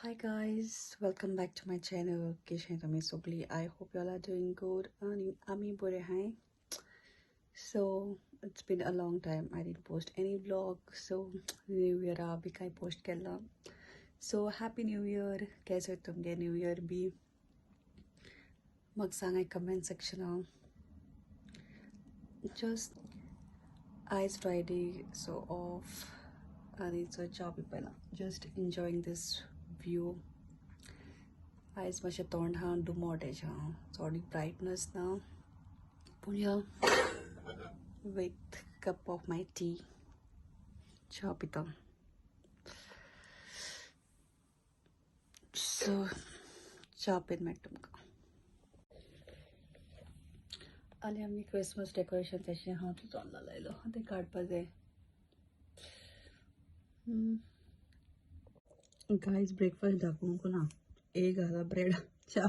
Hi guys, welcome back to my channel. कशें तुमी सगळीं? I hope you all are doing good आनी आमी बरे आहाय. So it's been a long time I didn't post any vlog. So new इयरा बी कांय post केला. So happy new year. केसो तुमगे न्यू इयर बी म्हाका सांगाय कमेंट सेक्शनान. जस्ट आयज फ्रायडे सो ऑफ आनी सो च्या पिवपाक जस्ट एन्जॉईंग दीस व्यू. आयज मातशें तोंड आहा दुमोट हेजें आहा, चोड ब्रायटनस ना, पूण या with cup of my tea च्या पिता. सो च्या पीत मेळटा तुमकां. आनी आमी क्रिसमस डेकोरेशन तशें हांव तुजो लायलो तें काडपा जाय. गायज ब्रेकफास्ट दाखोवंक ना, एक घाला ब्रेड च्या.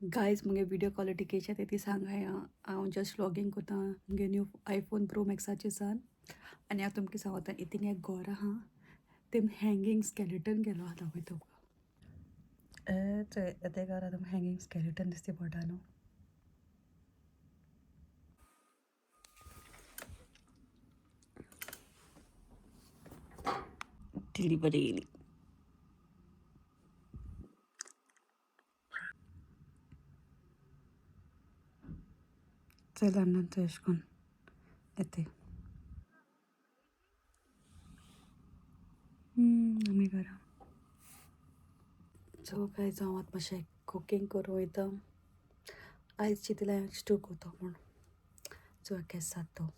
गायज मुगे व्हिडिओ क्वॉलिटी कशी येता ती सांगाय. हांव जस्ट व्लॉगींग करता मुगे न्यू आयफोन प्रो मॅक्साचे सान. आनी हांव तुमकां सांगता इतून एक घर आहा तेम हँगींग स्केलेटन गेलो आहा दाखयता तुमकां. ए चोय ते घरा तुमकां हँगींग स्केलेटन दिसता पडटा न्हू. डिलिव्हरी येयली. चल नंतर अशें करून येते आमी घरा. सो गायज हांव आतां मातशें कुकींग करूं वयता. आयज चिंतलां हांवें स्टू करता म्हूण. सो केसो जाता तो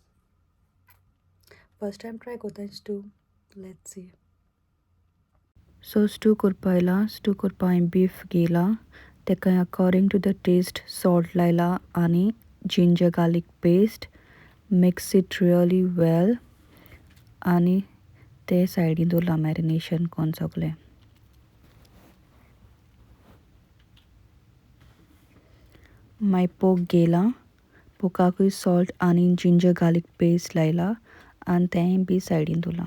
फर्स्ट टायम ट्राय करता stew. Let's see. So stew करपा आयला. स्टू करपा हांवें बीफ घेयला, तेका according to the taste salt लायला आनी ginger garlic paste. Mix it really well आनी ते सायडीन दवरलां मॅरिनेशन करून सगळें. मागीर पोक घेयला, पोकाकूय सॉल्ट आनी जिंजर गार्लीक पेस्ट लायला आनी तेंय बी सायडीन दवरलां.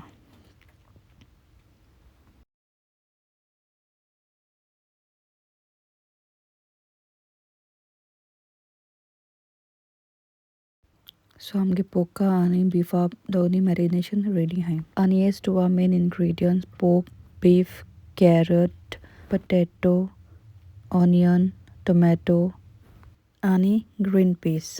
सो आमगे पोका आनी बिफा दोनूय मॅरिनेशन रेडी आहाय. आनी हे स्टुवा main ingredients pork, beef, carrot, potato, onion, tomato आनी ग्रीन पीस.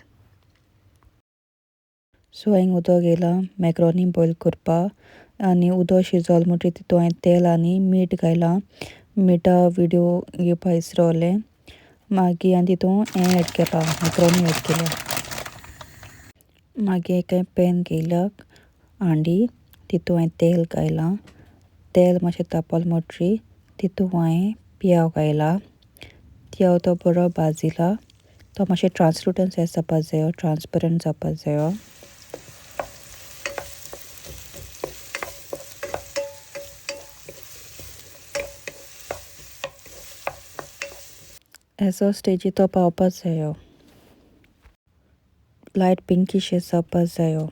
सो हांवें उदक घेयलां मॅक्रोनी बॉयल करपाक आनी उदक शिजोल म्हणटकीर तितूंत हांवें तेल आनी मीठ घायलां. मिठा व्हिडियो घेवपा विसरोलें. मागीर हांवें तितूंत हें एड केलां, मॅक्रोनी एड केल्या. मागीर एक पॅन घेयला हांडी, तितूंत हांवें तेल घायलां. तेल मातशें तापल म्हणटकीर तितूंत हांवें प्याव घायला. प्याव तो बरो भाजिला, तो मातशें ट्रान्सलुटंट जावपा जायो, ट्रान्सपरंट जावपा जायो. एसो स्टेजी तो पावपा जायो, लायट पिंकीश जावपा जायो.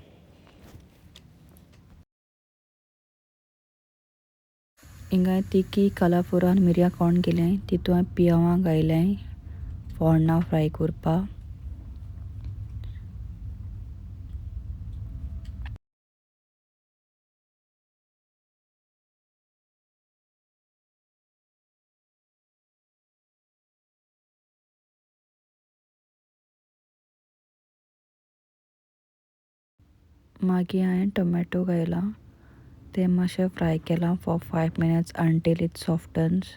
हिंगा तिखी कालाफुरान मिरयां कोण गेलें तितूंत हांवें पियावां घायलें फोण्णां फ्राय करपाक. मागीर हांवें टोमॅटो घायला, ते मातशें फ्राय केलां for 5 minutes until it softens.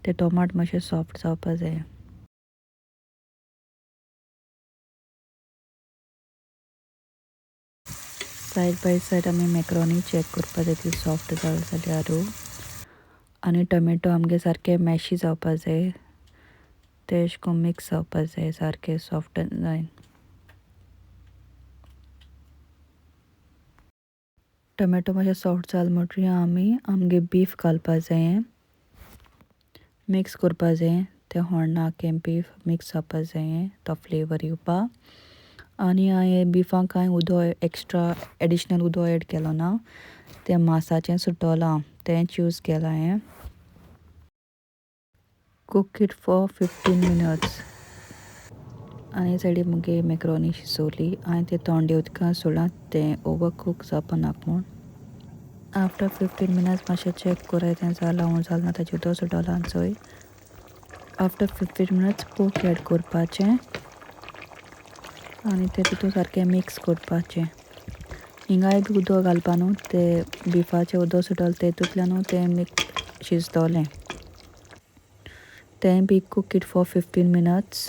ते टोमाट मातशें सॉफ्ट जावपा जाय. सायड बाय सायड आमी मॅक्रोनी चॅक करपा जाय ती सॉफ्ट जाल जाल्यार. आनी टोमॅटो आमगे सारके मॅशी जावपा जाय, ते अशें करून मिक्स जावपा जाय सारके सॉफ्ट जाय. टोमॅटो मातशें सॉफ्ट जाल म्हणटकीर आमी आमगे बीफ घालपा जाय, मिक्स करपा जाय. तें होण्णाक हें बीफ मिक्स जावपा जाय तो फ्लेवर येवपा. आनी हांवें बिफाक कांय उदक एक्स्ट्रा एडिशनल उदक एड केलो ना, तें मासाचें सुटोलां तेंच यूज केलां हांवें. Cook it for 15 minutes. आनी सायडीन मुगे मॅक्रोनी शिजोवली. हांवें तें थोंडे उदकान सोडलां तें ओवर कूक जावपा नाका म्हूण. आफ्टर 15 मिनट्स मातशें चॅक कोराय तें जालां वो जालें ना ताजें उदक सुटोलां चोय. आफ्टर 15 मिनट्स पोर्क एड करपाचें आनी तें तितून सारकें मिक्स करपाचें. हिंगाय बी उदक घालपा न्हू, तें बिफाचें उदक सुटोलें तेतूंतल्यानूय तें मिक्स शिजतलें. तें बी cook it for 15 minutes.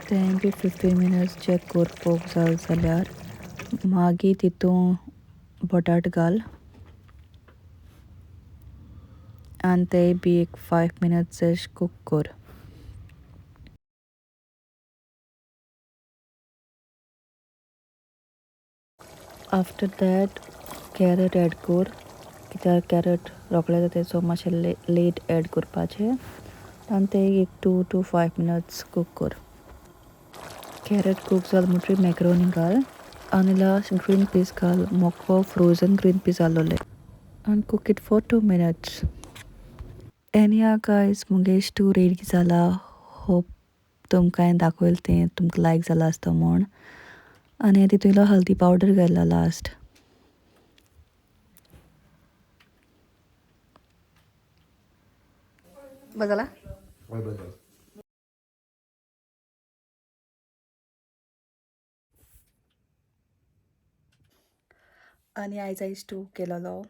तें बी 15 मिनट्स चॅक कर पोक जाल जाल्यार मागीर तितून बटाट घाल आनी तें बी एक 5 मिनट्स अशें कूक कर. आफ्टर that carrot add कर, कित्याक कॅरट रोखडे जाता सो मातशें लेट एड करपाचें आनी तें एक 2 to 5 minutes cook कर. कॅरट कूक जाल म्हणटरीर मॅक्रोनी घाल आनी लास्ट ग्रीन पीस घाल. मोको फ्रोजन ग्रीन पीस आसलोले आनी cook it for 2 minutes. And yeah guys, मुगे स्टू रेडी जाला. होप तुमकां दाखयलें तें तुमकां लायक जाला आसतो म्हूण. आनी तितून इल्लो हल्दी पावडर घायला लास्ट. बस जाला. हय, बरें जालें. आनी आयज हांवें स्टू केलेलो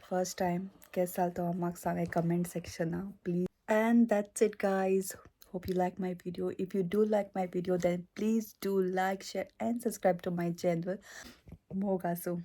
फर्स्ट टायम. केसो जालो तो म्हाका सांगाय comment सेक्शना please. And that's it guys. Hope you like my video. If you do like my video, then please do like, share and subscribe to my channel. मोग आसूं.